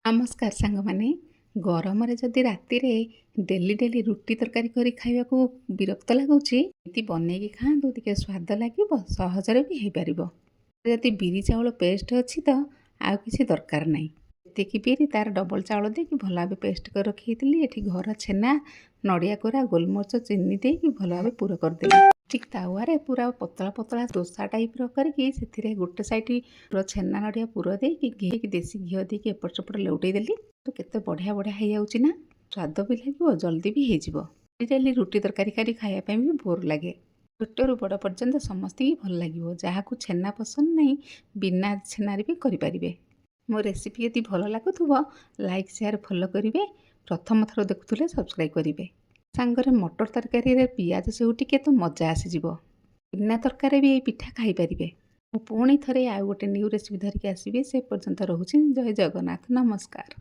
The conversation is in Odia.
ନମସ୍କାର ସାଙ୍ଗମାନେ। ଗରମରେ ଯଦି ରାତିରେ ଡେଲି ଡେଲି ରୁଟି ତରକାରୀ କରି ଖାଇବାକୁ ବିରକ୍ତ ଲାଗୁଛି, ଏମିତି ବନେଇକି ଖାଆନ୍ତୁ, ଟିକେ ସ୍ୱାଦ ଲାଗିବ, ସହଜରେ ବି ହେଇପାରିବ। ଯଦି ବିରି ଚାଉଳ ପେଷ୍ଟ ଅଛି ତ ଆଉ କିଛି ଦରକାର ନାହିଁ। ଯେତିକି ବିରି ତାର ଡବଲ ଚାଉଳ ଦେଇକି ଭଲ ଭାବେ ପେଷ୍ଟ କରି ରଖିଥିଲି। ଏଠି ଘର ଛେନା, ନଡ଼ିଆ କୋରା, ଗୋଲମରିଚ, ଚିନି ଦେଇକି ଭଲ ଭାବେ ପୁର କରିଦେଲି। ଠିକ୍ ତାୱାରେ ପୁରା ପତଳା ପତଳା ଦୋସା ଟାଇପ୍ର କରିକି ସେଥିରେ ଗୋଟେ ସାଇଡ଼ ପୁରା ଛେନା ନଡ଼ିଆ ପୁର ଦେଇକି ଘିଅ, ଦେଶୀ ଘିଅ ଦେଇକି ଏପଟ ସେପଟ ଲେଉଟେଇ ଦେଲି। ତ କେତେ ବଢ଼ିଆ ବଢ଼ିଆ ହେଇଯାଉଛି ନା? ସ୍ୱାଦ ବି ଲାଗିବ, ଜଲ୍ଦି ବି ହେଇଯିବ। ଡେଲି ରୁଟି ତରକାରୀ କରି ଖାଇବା ପାଇଁ ବି ବୋର୍ ଲାଗେ। ଛୋଟରୁ ବଡ଼ ପର୍ଯ୍ୟନ୍ତ ସମସ୍ତଙ୍କୁ ଭଲ ଲାଗିବ। ଯାହାକୁ ଛେନା ପସନ୍ଦ ନାହିଁ, ବିନା ଛେନାରେ ବି କରିପାରିବେ। ମୋ ରେସିପି ଯଦି ଭଲ ଲାଗୁଥିବ, ଲାଇକ୍, ସେୟାର, ଫଲୋ କରିବେ। ପ୍ରଥମ ଥର ଦେଖୁଥିଲେ ସବସ୍କ୍ରାଇବ୍ କରିବେ। ସାଙ୍ଗରେ ମଟର ତରକାରୀରେ ପିଆଜ, ସେଉ ଟିକେ ତ ମଜା ଆସିଯିବ। ବିନା ତରକାରୀ ବି ଏଇ ପିଠା ଖାଇପାରିବେ। ମୁଁ ପୁଣି ଥରେ ଆଉ ଗୋଟେ ନ୍ୟୁ ରେସିପି ଧରିକି ଆସିବି। ସେ ପର୍ଯ୍ୟନ୍ତ ରହୁଛି। ଜୟ ଜଗନ୍ନାଥ, ନମସ୍କାର।